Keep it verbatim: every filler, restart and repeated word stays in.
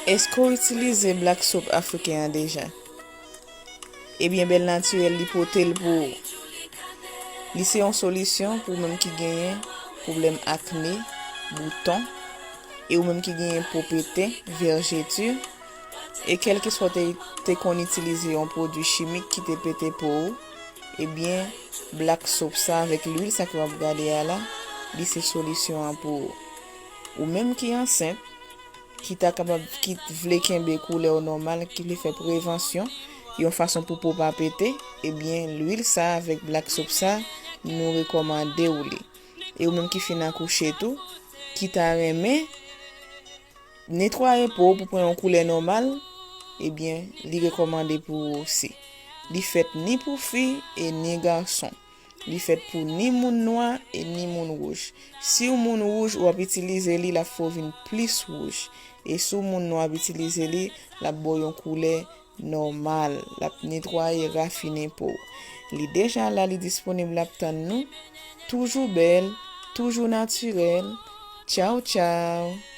Èske w itilize Black Soap Afriken an deja? Ebyen, Bèl Natirèl, li pote l pou ou. Li se yon solisyon pou ou menm ki genyen pwoblèm akne, bouton, e ou menm ki genyen po pete, vèjeti, e kèlkeswa w te, te konn itilize yon pwodui chimik ki te pete po ou, ebyen, Black Soap sa avèk lwil sa ke w ap gade a la, li se solisyon an pou ou. Ou menm ki ansent, ki ta kapab, ki vle kenbe koulè w nòmal, ki vle fè prevansyon, yon fason pou po pa pete, ebyen, lwil sa avèk Black Soap sa, nou rekòmande w li. E ou menm ki fin akouche tou, ki ta renmen netwaye po w pou pran yon koulè nòmal, ebyen, li rekòmande pou ou osi. Li fèt ni pou fi e ni gason. Li fèt pou ni moun nwa e ni moun wouj. Si w moun wouj, w ap itilize li, l ap fè w vin plis wouj. E si w moun nwa ap itilize li, l ap ba w yon koulè nòmal. L ap netwaye, rafine po w. Li deja la, li disponib, l ap tann nou. Toujou bèl, toujou natirèl. Tchaw, tchaw!